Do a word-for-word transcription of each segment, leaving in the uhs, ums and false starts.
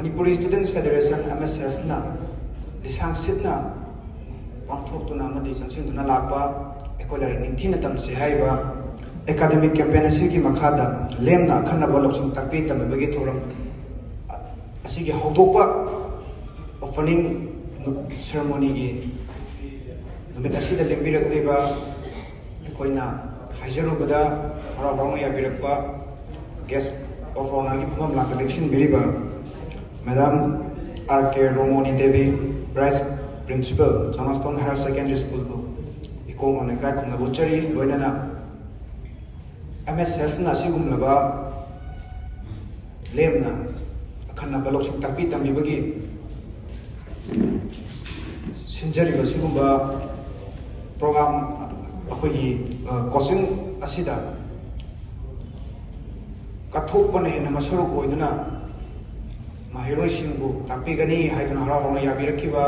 Manipuri ꯁ꯭ꯇꯨꯗꯦꯟꯠꯁ federation, M ꯑꯦꯁ ꯑꯦꯐꯅ ꯂꯤꯁꯥꯡ ꯁꯤꯠꯅ ꯄꯥꯡꯊꯣꯛꯇꯨꯅ ꯑꯃꯗꯤ ꯆꯪꯁꯤꯟꯗꯨꯅ ꯂꯥꯛꯄ ꯑꯩꯈꯣꯏ ꯂꯥꯏꯔꯤꯛ ꯅꯤꯡꯊꯤꯅ ꯇꯝꯁꯤ ꯍꯥꯏꯔꯤꯕ ꯑꯦꯀꯥꯗꯃꯤꯛ ꯀꯦꯝꯄꯦꯟ ꯑꯁꯤꯒꯤ ꯃꯈꯥꯗ ꯂꯦꯝꯅ ꯑꯈꯟꯅꯕ ꯂꯧꯁꯤꯡ ꯇꯥꯛꯄꯤ ꯇꯝꯕꯤꯕꯒꯤ ꯊꯧꯔꯝ ꯑꯁꯤꯒꯤ ꯍꯧꯗꯣꯛꯄ, ꯑꯣꯄꯅꯤꯡ ꯁꯦꯔꯃꯣꯅꯤꯒꯤ ꯅꯨꯃꯤꯠ ꯑꯁꯤꯗ ꯂꯦꯡꯕꯤꯔꯛꯂꯤꯕ, ꯑꯩꯈꯣꯏꯅ ꯍꯥꯏꯖꯔꯨꯕꯗ ꯍꯔꯥꯎ ꯍꯔꯥꯎꯅ ꯌꯥꯕꯤꯔꯛꯄ guest of honourꯒꯤ ꯐꯝꯐꯝ ꯂꯥꯡꯗ ꯂꯦꯡꯁꯤꯟꯕꯤꯔꯤꯕ madam R K Romoni Devi, Vice Principal, Chamaston Higher Secondary Schoolꯕꯨ ꯏꯀꯣꯛ ꯅꯣꯟꯅ ꯏꯀꯥꯏ ꯈꯨꯝꯅꯕ ꯎꯠꯆꯔꯤ꯫ ꯂꯣꯏꯅꯅ ꯑꯦꯝ ꯑꯦꯁ ꯑꯦꯐꯅ ꯑꯁꯤꯒꯨꯝꯂꯕ ꯂꯦꯝꯅ ꯑꯈꯟꯅꯕ ꯂꯧꯁꯤꯡ ꯇꯥꯛꯄꯤ ꯇꯝꯕꯤꯕꯒꯤ ꯁꯤꯟꯖꯔꯤꯕ ꯁꯤꯒꯨꯝꯕ ꯄ꯭ꯔꯣꯒ꯭ꯔꯥꯝ, ꯑꯩꯈꯣꯏꯒꯤ ꯀꯣꯆꯤꯡ ꯑꯁꯤꯗ ꯀꯠꯊꯣꯛꯄꯅ ꯍꯦꯟꯅ ꯃꯁꯔꯨꯛ ꯑꯣꯏꯗꯨꯅ ꯃꯍꯩꯔꯣꯏꯁꯤꯡꯕꯨ ꯇꯥꯛꯄꯤꯒꯅꯤ ꯍꯥꯏꯗꯨꯅ ꯍꯔꯥꯎ ꯍꯔꯥꯎꯅ ꯌꯥꯕꯤꯔꯛꯈꯤꯕ,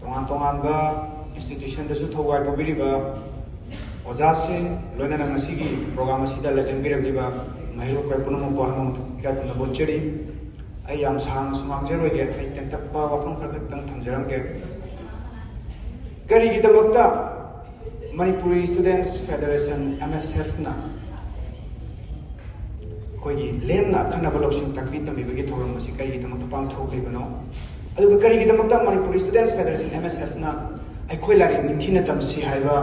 ꯇꯣꯉꯥꯟ ꯇꯣꯉꯥꯟꯕ ꯏꯟꯁꯇꯤꯇ꯭ꯌꯨꯁꯟꯗꯁꯨ ꯊꯧꯋꯥꯏ ꯄꯨꯕꯤꯔꯤꯕ ꯑꯣꯖꯥꯁꯤꯡ, ꯂꯣꯏꯅꯅ ꯉꯁꯤꯒꯤ ꯄ꯭ꯔꯣꯒ꯭ꯔꯥꯝ ꯑꯁꯤꯗ ꯂꯦꯡꯕꯤꯔꯛꯂꯤꯕ ꯃꯍꯩꯔꯣꯏ ꯑꯩꯈꯣꯏ ꯄꯨꯝꯅꯃꯛꯄꯨ ꯑꯍꯥꯟꯕ ꯃꯊꯪ ꯏꯀꯥꯏ ꯈꯨꯝꯅꯕ ꯎꯠꯆꯔꯤ꯫ ꯑꯩ ꯌꯥꯝ ꯁꯥꯡꯅꯁꯨ ꯉꯥꯡꯖꯔꯣꯏꯒꯦ, ꯑꯩ ꯇꯦꯟꯇꯛꯄ ꯋꯥꯐꯝ ꯈꯔ ꯈꯛꯇꯪ ꯊꯝꯖꯔꯝꯒꯦ꯫ ꯀꯔꯤꯒꯤꯗꯃꯛꯇ ꯃꯅꯤꯄꯨꯔꯤ ꯁ꯭ꯇꯨꯗꯦꯟꯠꯁ ꯐꯦꯗꯔꯦꯁꯟ, ꯑꯦꯝ ꯑꯦꯁ ꯑꯦꯐꯅ ꯑꯩꯈꯣꯏꯒꯤ ꯂꯦꯝꯅ ꯑꯈꯟꯅꯕ ꯂꯧꯁꯤꯡ ꯇꯥꯛꯄꯤ ꯇꯝꯕꯤꯕꯒꯤ ꯊꯧꯔꯝ ꯑꯁꯤ ꯀꯔꯤꯒꯤꯗꯃꯛꯇ ꯄꯥꯡꯊꯣꯛꯂꯤꯕꯅꯣ? ꯑꯗꯨꯒ ꯀꯔꯤꯒꯤꯗꯃꯛꯇ ꯃꯅꯤꯄꯨꯔꯤ ꯁ꯭ꯇꯨꯗꯦꯟꯠꯁ ꯐꯦꯗꯔꯦꯁꯟ, ꯑꯦꯝ ꯑꯦꯁ ꯑꯦꯐꯅ ꯑꯩꯈꯣꯏ ꯂꯥꯏꯔꯤꯛ ꯅꯤꯡꯊꯤꯅ ꯇꯝꯁꯤ ꯍꯥꯏꯕ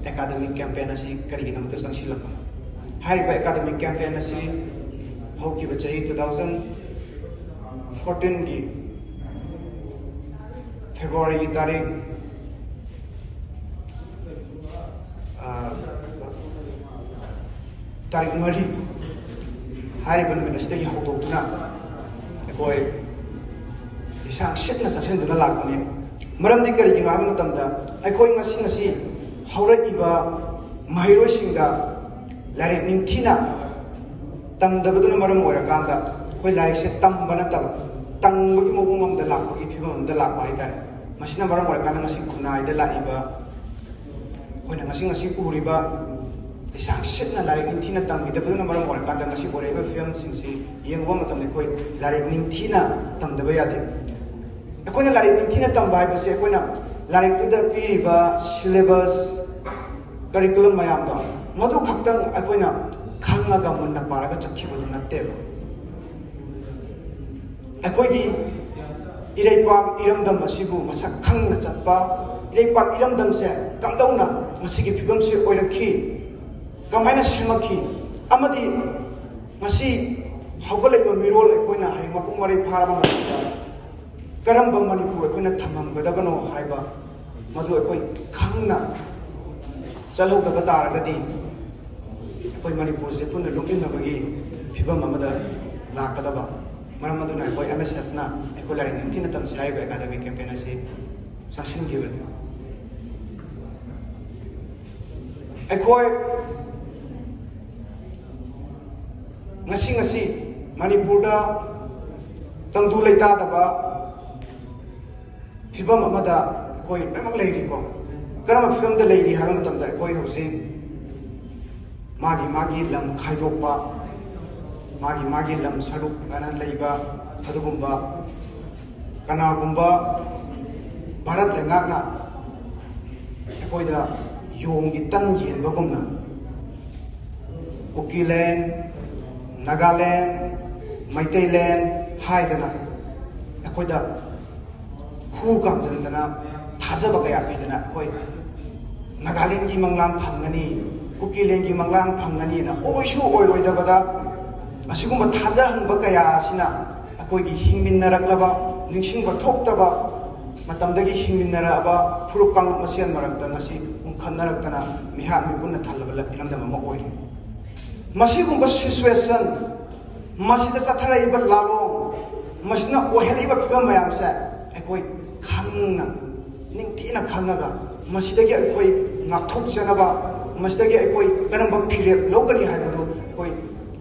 ꯑꯦꯀꯥꯗꯃꯤꯛ ꯀꯦꯝꯄꯦꯟ ꯑꯁꯤ ꯀꯔꯤꯒꯤꯗꯃꯛꯇ ꯆꯪꯁꯤꯜꯂꯛꯄꯅꯣ? ꯍꯥꯏꯔꯤꯕ ꯑꯦꯀꯥꯗꯃꯤꯛ ꯀꯦꯝꯄꯦꯟ ꯑꯁꯤ ꯍꯧꯈꯤꯕ ꯆꯍꯤ two thousand fourteenꯒꯤ ꯐꯦꯕ꯭ꯔꯨꯋꯥꯔꯤꯒꯤ ꯇꯥꯔꯤꯛ, ꯑ, ꯇꯥꯔꯤꯛ ꯃꯔꯤ ꯍꯥꯏꯔꯤꯕ ꯅꯨꯃꯤꯠ ꯑꯁꯤꯗꯒꯤ ꯍꯧꯗꯣꯛꯇꯨꯅ ꯑꯩꯈꯣꯏ ꯂꯤꯁꯥꯡ ꯁꯤꯠꯅ ꯆꯪꯁꯤꯟꯗꯨꯅ ꯂꯥꯛꯄꯅꯤ꯫ ꯃꯔꯝꯗꯤ ꯀꯔꯤꯒꯤꯅꯣ ꯍꯥꯏꯕ ꯃꯇꯝꯗ, ꯑꯩꯈꯣꯏ ꯉꯁꯤ ꯉꯁꯤ ꯍꯧꯔꯛꯏꯕ ꯃꯍꯩꯔꯣꯏꯁꯤꯡꯗ ꯂꯥꯏꯔꯤꯛ ꯅꯤꯡꯊꯤꯅ ꯇꯝꯗꯕꯗꯨꯅ ꯃꯔꯝ ꯑꯣꯏꯔꯀꯥꯟꯗ ꯑꯩꯈꯣꯏ ꯂꯥꯏꯔꯤꯛꯁꯦ ꯇꯝꯕ ꯅꯠꯇꯕ, ꯇꯪꯕꯒꯤ ꯃꯑꯣꯡ ꯑꯃꯗ ꯂꯥꯛꯄꯒꯤ ꯐꯤꯕꯝ ꯑꯃꯗ ꯂꯥꯛꯄ ꯍꯥꯏꯇꯥꯔꯦ꯫ ꯃꯁꯤꯅ ꯃꯔꯝ ꯑꯣꯏꯔꯀꯥꯟꯗ ꯉꯁꯤ ꯈꯨꯟꯅꯥꯏꯗ ꯂꯥꯛꯏꯕ, ꯑꯩꯈꯣꯏꯅ ꯉꯁꯤ ꯉꯁꯤ ꯎꯔꯤꯕ ꯂꯩꯁꯥꯡ ꯁꯤꯠꯅ ꯂꯥꯏꯔꯤꯛ ꯅꯤꯡꯊꯤꯅ ꯇꯝꯈꯤꯗꯕꯗꯨꯅ ꯃꯔꯝ ꯑꯣꯏꯔꯀꯥꯟꯗ ꯉꯁꯤ ꯑꯣꯏꯔꯛꯏꯕ ꯐꯤꯕꯝꯁꯤꯡꯁꯤ ꯌꯦꯡꯕ ꯃꯇꯝꯗ ꯑꯩꯈꯣꯏ ꯂꯥꯏꯔꯤꯛ ꯅꯤꯡꯊꯤꯅ ꯇꯝꯗꯕ ꯌꯥꯗꯦ꯫ ꯑꯩꯈꯣꯏꯅ ꯂꯥꯏꯔꯤꯛ ꯅꯤꯡꯊꯤꯅ ꯇꯝꯕ ꯍꯥꯏꯕꯁꯤ ꯑꯩꯈꯣꯏꯅ ꯂꯥꯏꯔꯤꯛꯇꯨꯗ ꯄꯤꯔꯤꯕ ꯁꯤꯂꯦꯕꯁ, ꯀꯔꯤꯀꯨꯂꯝ ꯃꯌꯥꯝꯗꯣ, ꯃꯗꯨ ꯈꯛꯇꯪ ꯑꯩꯈꯣꯏꯅ ꯈꯪꯉꯒ ꯃꯨꯟꯅ ꯄꯥꯔꯒ ꯆꯠꯈꯤꯕꯗꯨ ꯅꯠꯇꯦꯕ꯫ ꯑꯩꯈꯣꯏꯒꯤ ꯏꯔꯩꯄꯥꯛ ꯏꯔꯝꯗꯝ ꯑꯁꯤꯕꯨ ꯃꯁꯛ ꯈꯪꯅ ꯆꯠꯄ, ꯏꯔꯩꯄꯥꯛ ꯏꯔꯝꯗꯝꯁꯦ ꯀꯝꯗꯧꯅ ꯉꯁꯤꯒꯤ ꯐꯤꯕꯝꯁꯤ ꯑꯣꯏꯔꯛꯈꯤ, ꯀꯃꯥꯏꯅ ꯁꯦꯝꯃꯛꯈꯤ, ꯑꯃꯗꯤ ꯉꯁꯤ ꯍꯧꯒꯠꯂꯛꯏꯕ ꯃꯤꯔꯣꯜ ꯑꯩꯈꯣꯏꯅ ꯍꯌꯦꯡ ꯃꯄꯨꯡ ꯃꯔꯩ ꯐꯥꯔꯕ ꯃꯇꯝꯗ ꯀꯔꯝꯕ ꯃꯅꯤꯄꯨꯔ ꯑꯩꯈꯣꯏꯅ ꯊꯝꯃꯝꯒꯗꯕꯅꯣ ꯍꯥꯏꯕ, ꯃꯗꯨ ꯑꯩꯈꯣꯏ ꯈꯪꯅ ꯆꯠꯍꯧꯗꯕ ꯇꯥꯔꯒꯗꯤ ꯑꯩꯈꯣꯏ ꯃꯅꯤꯄꯨꯔꯁꯦ ꯄꯨꯟꯅ ꯂꯨꯞꯃꯤꯟꯅꯕꯒꯤ ꯐꯤꯕꯝ ꯑꯃꯗ ꯂꯥꯛꯀꯗꯕ꯫ ꯃꯔꯝ ꯑꯗꯨꯅ ꯑꯩꯈꯣꯏ ꯑꯦꯝ ꯑꯦꯁ ꯑꯦꯐꯅ ꯑꯩꯈꯣꯏ ꯂꯥꯏꯔꯤꯛ ꯅꯤꯡꯊꯤꯅ ꯇꯝꯁꯤ ꯍꯥꯏꯔꯤꯕ ꯑꯦꯀꯥꯗꯃꯤꯛ ꯀꯦꯝꯄꯦꯟ ꯑꯁꯤ ꯆꯪꯁꯤꯟꯈꯤꯕꯅꯤ꯫ ꯑꯩꯈꯣꯏ ꯉꯁꯤ ꯉꯁꯤ ꯃꯅꯤꯄꯨꯔꯗ ꯇꯪꯗꯨ ꯂꯩꯇꯥꯗꯕ ꯐꯤꯕꯝ ꯑꯃꯗ ꯑꯩꯈꯣꯏ ꯂꯣꯏꯅꯃꯛ ꯂꯩꯔꯤꯀꯣ꯫ ꯀꯔꯝꯕ ꯐꯤꯕꯝꯗ ꯂꯩꯔꯤ ꯍꯥꯏꯕ ꯃꯇꯝꯗ ꯑꯩꯈꯣꯏ ꯍꯧꯖꯤꯛ ꯃꯥꯒꯤ ꯃꯥꯒꯤ ꯂꯝ ꯈꯥꯏꯗꯣꯛꯄ, ꯃꯥꯒꯤ ꯃꯥꯒꯤ ꯂꯝ ꯁꯔꯨꯛ ꯍꯥꯏꯅ ꯂꯩꯕ, ꯑꯗꯨꯒꯨꯝꯕ ꯀꯅꯥꯒꯨꯝꯕ ꯚꯥꯔꯠ ꯂꯩꯉꯥꯛꯅ ꯑꯩꯈꯣꯏꯗ ꯌꯣꯡꯒꯤ ꯇꯟ ꯌꯦꯟꯕꯒꯨꯝꯅ ꯀꯨꯀꯤꯂꯦꯟ, ꯅꯥꯒꯥꯂꯦꯟ, ꯃꯩꯇꯩꯂꯦꯟ ꯍꯥꯏꯗꯅ ꯑꯩꯈꯣꯏꯗ ꯈꯨ ꯀꯥꯝꯖꯟꯗꯅ ꯊꯥꯖꯕ ꯀꯌꯥ ꯄꯤꯗꯅ ꯑꯩꯈꯣꯏ ꯅꯥꯒꯥꯂꯦꯟꯒꯤ ꯃꯪꯂꯥꯟ ꯐꯪꯒꯅꯤ, ꯀꯨꯀꯤꯂꯦꯟꯒꯤ ꯃꯪꯂꯥꯟ ꯐꯪꯒꯅꯤꯅ ꯑꯣꯏꯁꯨ ꯑꯣꯏꯔꯣꯏꯗꯕꯗ ꯑꯁꯤꯒꯨꯝꯕ ꯊꯥꯖꯍꯟꯕ ꯀꯌꯥ ꯑꯁꯤꯅ ꯑꯩꯈꯣꯏꯒꯤ ꯍꯤꯡꯃꯤꯟꯅꯔꯛꯂꯕ, ꯅꯤꯡꯁꯤꯡꯕ ꯊꯣꯛꯇꯕ ꯃꯇꯝꯗꯒꯤ ꯍꯤꯡꯃꯤꯟꯅꯔꯛꯑꯕ ꯐꯨꯔꯨꯞ ꯀꯥꯡꯂꯨꯞ ꯃꯁꯦꯟ ꯃꯔꯛꯇ ꯉꯁꯤ ꯎꯪꯈꯠꯅꯔꯛꯇꯅ ꯃꯤꯍꯥꯠ ꯃꯤꯄꯨꯟꯅ ꯊꯜꯂꯕ ꯏꯔꯝꯗꯝ ꯑꯃ ꯑꯣꯏꯔꯤ꯫ ꯃꯁꯤꯒꯨꯝꯕ ꯁꯤꯆꯨꯋꯦꯁꯟ, ꯃꯁꯤꯗ ꯆꯠꯊꯔꯛꯏꯕ ꯂꯥꯂꯣꯡ, ꯃꯁꯤꯅ ꯑꯣꯏꯍꯜꯂꯤꯕ ꯐꯤꯕꯝ ꯃꯌꯥꯝꯁꯦ ꯑꯩꯈꯣꯏ ꯈꯪꯅ, ꯅꯤꯡꯊꯤꯅ ꯈꯪꯉꯒ ꯃꯁꯤꯗꯒꯤ ꯑꯩꯈꯣꯏ ꯉꯥꯛꯊꯣꯛꯆꯅꯕ, ꯃꯁꯤꯗꯒꯤ ꯑꯩꯈꯣꯏ ꯀꯔꯝꯕ ꯐꯤꯔꯦꯞ ꯂꯧꯒꯅꯤ ꯍꯥꯏꯕꯗꯨ ꯑꯩꯈꯣꯏ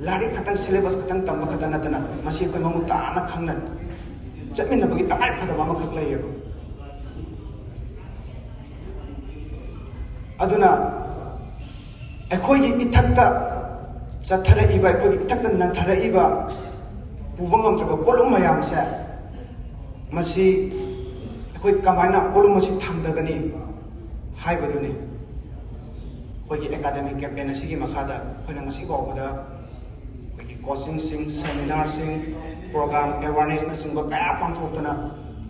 ꯂꯥꯏꯔꯤꯛ ꯈꯛꯇꯪ, ꯁꯤꯂꯦꯕꯁ ꯈꯛꯇꯪ ꯇꯝꯕ ꯈꯛꯇ ꯅꯠꯇꯅ ꯃꯁꯤ ꯑꯩꯈꯣꯏ ꯃꯃꯨꯠ ꯇꯥꯅ ꯈꯪꯅ ꯆꯠꯃꯤꯟꯅꯕꯒꯤ ꯇꯉꯥꯏ ꯐꯗꯕ ꯑꯃꯈꯛ ꯂꯩꯌꯦꯕ꯫ ꯑꯗꯨꯅ ꯑꯩꯈꯣꯏꯒꯤ ꯏꯊꯛꯇ ꯆꯠꯊꯔꯛꯏꯕ, ꯑꯩꯈꯣꯏꯒꯤ ꯏꯊꯛꯇ ꯅꯟꯊꯔꯛꯏꯕ ꯄꯨꯕ ꯉꯝꯗ꯭ꯔꯕ ꯄꯣꯠꯂꯨꯝ ꯃꯌꯥꯝꯁꯦ, ꯃꯁꯤ ꯑꯩꯈꯣꯏ ꯀꯃꯥꯏꯅ ꯄꯣꯠꯂꯨꯝ ꯑꯁꯤ ꯊꯥꯡꯊꯒꯅꯤ ꯍꯥꯏꯕꯗꯨꯅꯤ꯫ ꯑꯩꯈꯣꯏꯒꯤ ꯑꯦꯀꯥꯗꯃꯤꯛ ꯀꯦꯝꯄꯦꯟ ꯑꯁꯤꯒꯤ ꯃꯈꯥꯗ ꯑꯩꯈꯣꯏꯅ ꯉꯁꯤ ꯐꯥꯎꯕꯗ ꯑꯩꯈꯣꯏꯒꯤ ꯀꯣꯆꯤꯡꯁꯤꯡ, ꯁꯦꯃꯤꯅꯥꯔꯁꯤꯡ, ꯄ꯭ꯔꯣꯒ꯭ꯔꯥꯝ, ꯑꯦꯋꯥꯔꯅꯦꯁꯅꯆꯤꯡꯕ ꯀꯌꯥ ꯄꯥꯡꯊꯣꯛꯇꯅ,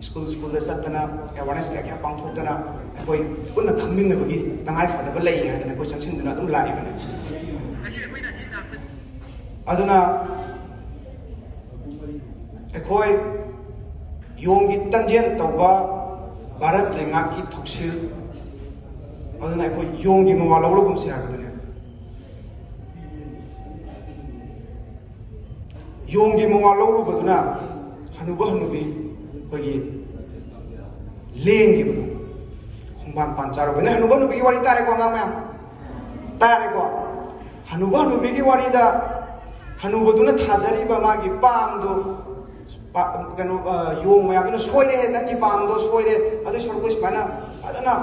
ꯁ꯭ꯀꯨꯜ ꯁ꯭ꯀꯨꯜꯗ ꯆꯠꯇꯅ ꯑꯦꯋꯥꯔꯅꯦꯁ ꯀꯌꯥ ꯀꯌꯥ ꯄꯥꯡꯊꯣꯛꯇꯅ ꯑꯩꯈꯣꯏ ꯄꯨꯟꯅ ꯈꯪꯃꯤꯟꯅꯕꯒꯤ ꯇꯉꯥꯏ ꯐꯗꯕ ꯂꯩ ꯍꯥꯏꯗꯅ ꯑꯩꯈꯣꯏ ꯆꯪꯁꯤꯟꯗꯨꯅ ꯑꯗꯨꯝ ꯂꯥꯛꯏꯕꯅꯤ꯫ ꯑꯗꯨꯅ ꯑꯩꯈꯣꯏ ꯌꯣꯡꯒꯤ ꯇꯟꯖꯦꯜ ꯇꯧꯕ ꯚꯥꯔꯠ ꯂꯩꯉꯥꯛꯀꯤ ꯊꯧꯁꯤꯜ, ꯑꯗꯨꯅ ꯑꯩꯈꯣꯏ ꯌꯣꯡꯒꯤ ꯃꯋꯥ ꯂꯧꯔꯒꯨꯝꯁꯤ ꯍꯥꯏꯕꯗꯨꯅꯦ꯫ ꯌꯣꯡꯒꯤ ꯃꯋꯥ ꯂꯧꯔꯨꯕꯗꯨꯅ ꯍꯅꯨꯕ ꯍꯅꯨꯕꯤ ꯑꯩꯈꯣꯏꯒꯤ ꯂꯦꯡꯈꯤꯕꯗꯣ, ꯈꯣꯡꯕꯥꯟ ꯄꯥꯟ ꯆꯥꯔꯨꯕꯅ ꯍꯅꯨꯕ ꯍꯅꯨꯕꯤꯒꯤ ꯋꯥꯔꯤ ꯇꯥꯔꯦꯀꯣ ꯑꯉꯥꯡ ꯃꯌꯥꯝ? ꯇꯥꯔꯦꯀꯣ? ꯍꯅꯨꯕ ꯍꯅꯨꯕꯤꯒꯤ ꯋꯥꯔꯤꯗ ꯍꯅꯨꯕꯗꯨꯅ ꯊꯥꯖꯔꯤꯕ ꯃꯥꯒꯤ ꯄꯥꯝꯗꯣ, ꯄꯥ-, ꯀꯩꯅꯣ, ꯑ, ꯌꯣꯡ ꯃꯌꯥꯝꯗꯨꯅ "ꯁꯣꯏꯔꯦ, ꯅꯪꯒꯤ ꯄꯥꯝꯗꯣ ꯁꯣꯏꯔꯦ, ꯑꯗꯨꯏ ꯁꯔꯨꯛꯇꯨ ꯁꯨꯃꯥꯏꯅ ꯐꯖꯅ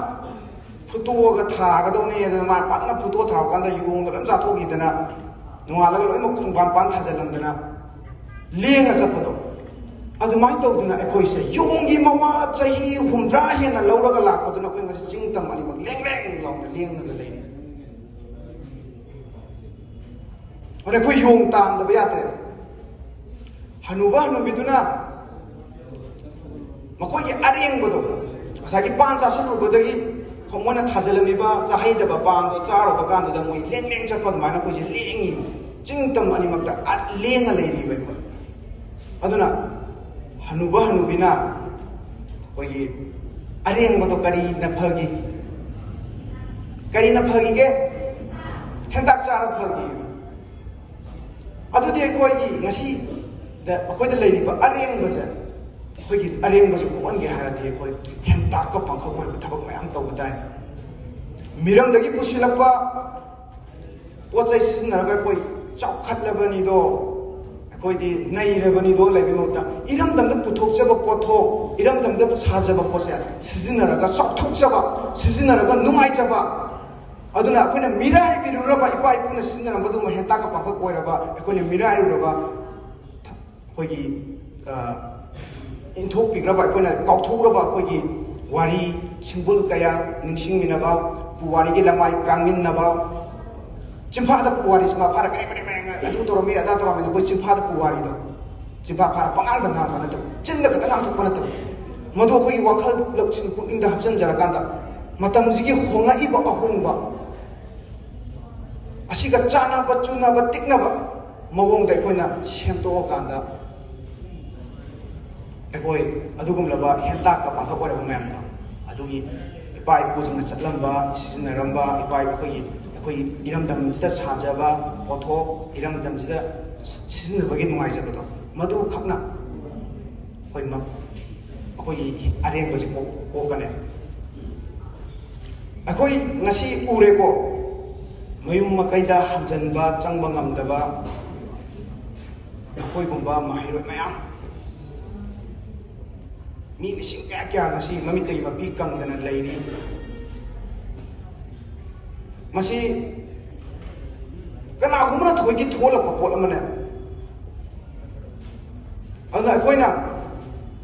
ꯐꯨꯠꯇꯣꯛꯑꯒ ꯊꯥꯒꯗꯧꯅꯦ" ꯑꯗꯨꯅ ꯃꯥꯅ ꯐꯖꯅ ꯐꯨꯠꯇꯣꯛꯑ ꯊꯥꯔꯀꯥꯟꯗ ꯌꯣꯡꯗ ꯂꯣꯏ ꯆꯥꯊꯣꯛꯈꯤꯗꯅ, ꯅꯣꯡꯉꯥꯜꯂꯒ ꯂꯣꯏꯅꯃꯛ ꯈꯣꯡꯕꯥꯟ ꯄꯥꯟ ꯊꯥꯖꯤꯜꯂꯝꯗꯅ ꯂꯦꯡꯉ ꯆꯠꯄꯗꯣ, ꯑꯗꯨꯃꯥꯏꯅ ꯇꯧꯗꯅ ꯑꯩꯈꯣꯏꯁꯦ ꯌꯣꯡꯒꯤ ꯃꯋꯥ ꯆꯍꯤ ꯍꯨꯝꯗ꯭ꯔꯥ ꯍꯦꯟꯅ ꯂꯧꯔꯒ ꯂꯥꯛꯄꯗꯨꯅ ꯑꯩꯈꯣꯏ ꯉꯁꯤ ꯆꯤꯡ ꯇꯝ ꯑꯅꯤꯃꯛ ꯂꯦꯡ ꯂꯦꯡ ꯂꯥꯎꯅ ꯂꯦꯡꯉꯒ ꯂꯩꯔꯤ꯫ ꯑꯗꯨꯅ ꯑꯩꯈꯣꯏ ꯌꯣꯡ ꯇꯥꯟꯗꯕ ꯌꯥꯗ꯭ꯔꯦ꯫ ꯍꯅꯨꯕ ꯍꯅꯨꯕꯤꯗꯨꯅ ꯃꯈꯣꯏꯒꯤ ꯑꯔꯦꯡꯕꯗꯣ, ꯉꯁꯥꯏꯒꯤ ꯄꯥꯟ ꯆꯥꯁꯤꯜꯂꯨꯕꯗꯒꯤ ꯃꯣꯏꯅ ꯊꯥꯖꯤꯜꯂꯝꯃꯤꯕ ꯆꯥꯍꯩꯗꯕ ꯄꯥꯟꯗꯣ ꯆꯥꯔꯨꯕ ꯀꯥꯟꯗꯨꯗ ꯃꯣꯏ ꯂꯦꯡ ꯂꯦꯡ ꯆꯠꯄ ꯑꯗꯨꯃꯥꯏꯅ ꯑꯩꯈꯣꯏꯁꯦ ꯂꯦꯡꯉꯤ꯫ ꯆꯤꯡ ꯇꯝ ꯑꯅꯤꯃꯛꯇ ꯑ-, ꯂꯦꯡꯉ ꯂꯩꯔꯤꯕ ꯑꯩꯈꯣꯏ꯫ ꯑꯗꯨꯅ ꯍꯅꯨꯕ ꯍꯅꯨꯕꯤꯅ ꯑꯩꯈꯣꯏꯒꯤ ꯑꯔꯦꯡꯕꯗꯣ ꯀꯔꯤꯅ ꯐꯒꯤ? ꯀꯔꯤꯅ ꯐꯒꯤꯒꯦ? ꯍꯦꯟꯇꯥꯛ ꯆꯥꯔ ꯐꯒꯤ꯫ ꯑꯗꯨꯗꯤ ꯑꯩꯈꯣꯏꯒꯤ ꯉꯁꯤꯗ ꯑꯩꯈꯣꯏꯗ ꯂꯩꯔꯤꯕ ꯑꯔꯦꯡꯕꯁꯦ, ꯑꯩꯈꯣꯏꯒꯤ ꯑꯔꯦꯡꯕꯁꯦ ꯀꯣꯛꯍꯟꯒꯦ ꯍꯥꯏꯔꯗꯤ ꯑꯩꯈꯣꯏ ꯍꯦꯟꯇꯥꯛꯀ ꯄꯥꯡꯈꯛ ꯑꯣꯏꯕ ꯊꯕꯛ ꯃꯌꯥꯝ ꯇꯧꯕ ꯇꯥꯏ꯫ ꯃꯤꯔꯝꯗꯒꯤ ꯄꯨꯁꯤꯜꯂꯛꯄ ꯄꯣꯠ ꯆꯩ ꯁꯤꯖꯤꯟꯅꯔꯒ ꯑꯩꯈꯣꯏ ꯆꯥꯎꯈꯠꯂꯕꯅꯤꯗꯣ, ꯑꯩꯈꯣꯏꯗꯤ ꯅꯩꯔꯕꯅꯤꯗꯣ ꯂꯩꯕꯒꯤ ꯃꯍꯨꯠꯇ ꯏꯔꯝꯗꯝꯗ ꯄꯨꯊꯣꯛꯆꯕ ꯄꯣꯠꯊꯣꯛ, ꯏꯔꯝꯗꯝꯗ ꯁꯥꯖꯕ ꯄꯣꯠꯁꯦ ꯁꯤꯖꯤꯟꯅꯔꯒ ꯆꯥꯎꯊꯣꯛꯆꯕ, ꯁꯤꯖꯤꯟꯅꯔꯒ ꯅꯨꯡꯉꯥꯏꯖꯕ, ꯑꯗꯨꯅ ꯑꯩꯈꯣꯏꯅ ꯃꯤꯔꯥꯏꯕꯤꯔꯨꯔꯕ, ꯏꯄꯥ ꯏꯄꯨꯅ ꯁꯤꯖꯤꯟꯅꯔꯝꯕ ꯑꯗꯨꯒꯨꯝꯕ ꯍꯦꯟꯇꯥꯛꯀ ꯄꯥꯡꯈꯛ ꯑꯣꯏꯔꯕ, ꯑꯩꯈꯣꯏꯅ ꯃꯤꯔꯥꯏꯔꯨꯔꯕ, ꯑꯩꯈꯣꯏꯒꯤ, ꯑ, ꯏꯟꯊꯣꯛꯄꯤꯈ꯭ꯔꯕ, ꯑꯩꯈꯣꯏꯅ ꯀꯥꯎꯊꯣꯛꯎꯔꯕ ꯑꯩꯈꯣꯏꯒꯤ ꯋꯥꯔꯤ, ꯁꯤꯡꯕꯨꯜ ꯀꯌꯥ ꯅꯤꯡꯁꯤꯡꯃꯤꯟꯅꯕ, ꯄꯨꯋꯥꯔꯤꯒꯤ ꯂꯃꯥꯏ ꯀꯥꯡꯃꯤꯟꯅꯕ, ꯆꯤꯟꯐꯥꯗ ꯄꯨꯋꯥꯔꯤ ꯁꯤꯃ ꯐꯥꯔ ꯀꯔꯦ ꯀꯔꯦ ꯀꯔꯦ ꯑꯗꯨ ꯇꯧꯔꯝꯃꯤ, ꯑꯗꯥ ꯇꯧꯔꯝꯃꯤ, ꯑꯩꯈꯣꯏ ꯆꯤꯟꯐꯥꯗ ꯄꯨꯋꯥꯔꯤꯗꯣ ꯆꯤꯟꯐꯥ ꯐꯥꯔ ꯄꯉꯥꯡꯗ ꯉꯥꯡꯕ ꯅꯠꯇꯕ, ꯆꯤꯟꯗ ꯈꯛꯇ ꯉꯥꯡꯊꯣꯛꯄ ꯅꯠꯇꯕ, ꯃꯗꯨ ꯑꯩꯈꯣꯏꯒꯤ ꯋꯥꯈꯜ ꯂꯧꯁꯤꯡ ꯄꯨꯛꯅꯤꯡꯗ ꯍꯥꯞꯆꯤꯟꯖꯔꯀꯥꯟꯗ ꯃꯇꯝꯁꯤꯒꯤ ꯍꯣꯡꯉꯛꯏꯕ ꯑꯍꯣꯡꯕ ꯑꯁꯤꯒ ꯆꯥꯟꯅꯕ, ꯆꯨꯅꯕ, ꯇꯤꯛꯅꯕ ꯃꯑꯣꯡꯗ ꯑꯩꯈꯣꯏꯅ ꯁꯦꯝꯗꯣꯛꯑꯀꯥꯟꯗ, ꯑꯩꯈꯣꯏ ꯑꯗꯨꯒꯨꯝꯂꯕ ꯍꯦꯟꯇꯥꯛꯀ ꯄꯥꯡꯊꯛ ꯑꯣꯏꯔꯕ ꯃꯌꯥꯝꯗꯣ, ꯑꯗꯨꯒꯤ ꯏꯄꯥ ꯏꯄꯨꯁꯤꯡꯅ ꯆꯠꯂꯝꯕ, ꯁꯤꯖꯤꯟꯅꯔꯝꯕ, ꯏꯄꯥ ꯑꯩꯈꯣꯏꯒꯤ, ꯑꯩꯈꯣꯏꯒꯤ ꯏꯔꯝꯗꯝꯁꯤꯗ ꯁꯥꯖꯕ ꯄꯣꯠꯊꯣꯛ, ꯏꯔꯝꯗꯝꯁꯤꯗ ꯁꯤꯖꯤꯟꯅꯕꯒꯤ ꯅꯨꯡꯉꯥꯏꯖꯕꯗꯣ, ꯃꯗꯨꯈꯛꯅ ꯑꯩꯈꯣꯏ ꯃ-, ꯑꯩꯈꯣꯏꯒꯤ ꯑꯔꯦꯝꯕꯁꯤ ꯀꯣꯛ-, ꯀꯣꯛꯀꯅꯤ꯫ ꯑꯩꯈꯣꯏ ꯉꯁꯤ ꯎꯔꯦꯀꯣ, ꯃꯌꯨꯝ ꯃꯀꯩꯗ ꯍꯟꯖꯟꯕ ꯆꯪꯕ ꯉꯝꯗꯕ ꯑꯩꯈꯣꯏꯒꯨꯝꯕ ꯃꯍꯩꯔꯣꯏ ꯃꯌꯥꯝ, ꯃꯤ ꯂꯤꯁꯤꯡ ꯀꯌꯥ ꯀꯌꯥ ꯉꯁꯤ ꯃꯃꯤꯠꯇꯒꯤ ꯃꯄꯤ ꯀꯪꯗꯅ ꯂꯩꯔꯤ꯫ ꯃꯁꯤ ꯀꯅꯥꯒꯨꯝꯕꯅ ꯊꯣꯏꯒꯤ ꯊꯣꯛꯍꯜꯂꯛꯄ ꯄꯣꯠ ꯑꯃꯅꯦ꯫ ꯑꯗꯨꯅ ꯑꯩꯈꯣꯏꯅ